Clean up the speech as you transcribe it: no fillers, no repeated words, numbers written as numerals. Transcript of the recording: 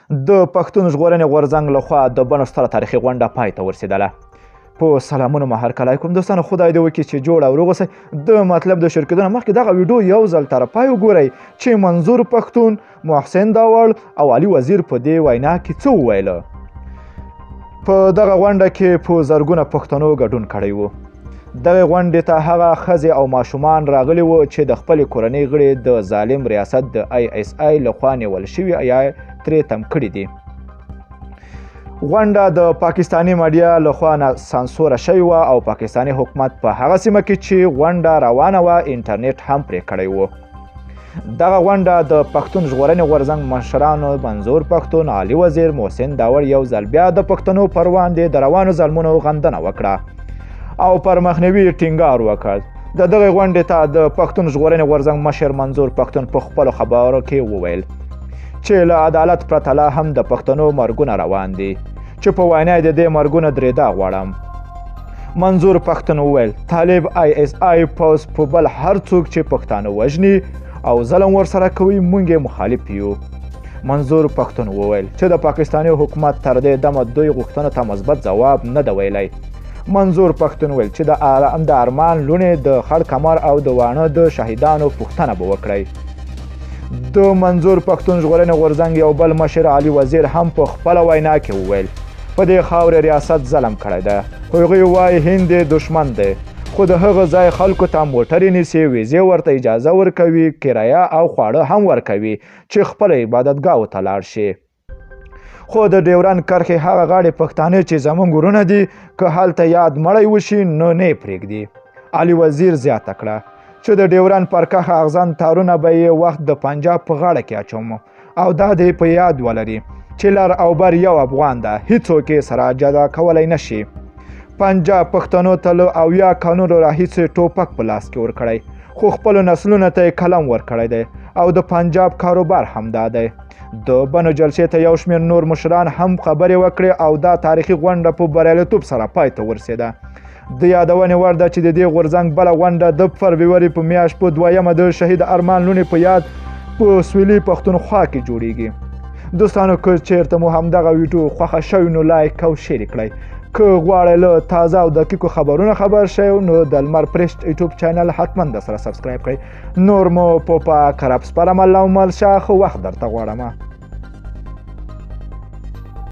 د پښتون ژغورنې غورځنګ لخوا د بنو ستره تاریخي غونډه پای ته ورسېدله. په سلامونو مو هرکلی کوم دوستانو، خدای دې وکړي چې جوړ او روغ اوسئ. د مطلب د شریکېدو نه مخکې دغه ویډیو یو ځل تر پای وګورئ چې منظور پښتون، محسن داوړ او علي وزیر په دې وینا کې څه وویل. په دغه غونډه کې په زرګونه پښتنو ګډون کړی وو. دغه غونډې ته هغه ښځې او ماشومان راغلي وو چې د خپلې کورنۍ غړي د ظالم ریاست د آی اس آی لخوا نیول شوي یا ترې تم کړي دي. غونډه د پاکستاني میډیا لخوا سانسوره شوې وه او پاکستاني حکومت په هغه سیمه کې چې غونډه روانه وه انټرنیټ هم پرې کړی و. دغه غونډه د پښتون ژغورنې غورځنګ مشرانو منظور پښتون، علي وزیر، محسن داوړ یو ځل بیا د پښتنو پر وړاندې د روانو ظلمونو غندنه وکړه او پر مخنیوي ټینګار وکړ. د دغې غونډې ته د پښتون ژغورنې غورځنګ مشر منظور پښتون په خپلو خبرو کې وویل چې له عدالت پرته لا هم د پښتنو مرګونه روان دي، چې په وینا یې د دې مرګونو درېدا غواړم. منظور پښتون وویل طالب، آی اس آی، پوځ په بل هر څوک چې پښتانه وژني او ظلم ورسره کوي مونږ یې مخالف یو. منظور پښتون وویل چې د پاکستاني حکومت تر دې دمه دوی غوښتنو ته مثبت ځواب نه دی ویلی. منظور پښتون ویل چې د ارمان لوڼې، د خړ کمر او د واڼه د شهیدانو پوښتنه به وکړئ. د منظور پښتون ژغورنې غورځنګ یو بل مشر علي وزیر هم په خپله وینا کې وویل په دې خاورې ریاست ظلم کړی دی، هغوی وایي هند یې دښمن دی، خو د هغه ځای خلکو ته موټرې نیسي، ویزې ورته اجازه ورکوي، کرایه او خواړه هم ورکوي چې خپل عبادتګاهو ته لاړ شي. خو د ډیورند کرښې هغه غاړې پښتانه چې زمونږ ورونه دي، که هلته یاد مړی وشي نو نه یې پرېږدي. علي وزیر زیاته کړه چې د ډیورند پر کرښه اغزن تارونه به یې وخت د پنجاب په غاړه کې اچوم او دا دې په یاد ولري چې لر او بر یو افغان ده، هیڅوک یې سره جدا کولی نه شي. پنجاب پښتنو ته له 70 کلونو راهیسې ټوپک په لاس کې ورکړی، خو خپلو نسلونو ته یې قلم ورکړی دی او د پنجاب کاروبار هم دا دی. د بنو جلسې ته یو شمېر نور مشران هم خبرې وکړې او دا تاریخي غونډه په بریالیتوب سره پای ته ورسېده. د یادونې وړ ده چې د دې غورځنګ بله غونډه د فروري په میاشت په 2مه د شهید ارمان لوڼي په یاد په سویلي پښتونخوا کې جوړیږي. دوستانو که چیرته مو همدغه ویډیو خوښه شوې نو لایک او شیر کړئ. که غواړئ له تازه او دقیقو خبرونو خبر شئ نو د لمر پرست یوټیوب چینل حتما د سره subscribe کړئ. نور مو په پاک رب سپارم، الله مل شه، ښه وخت درته غواړم.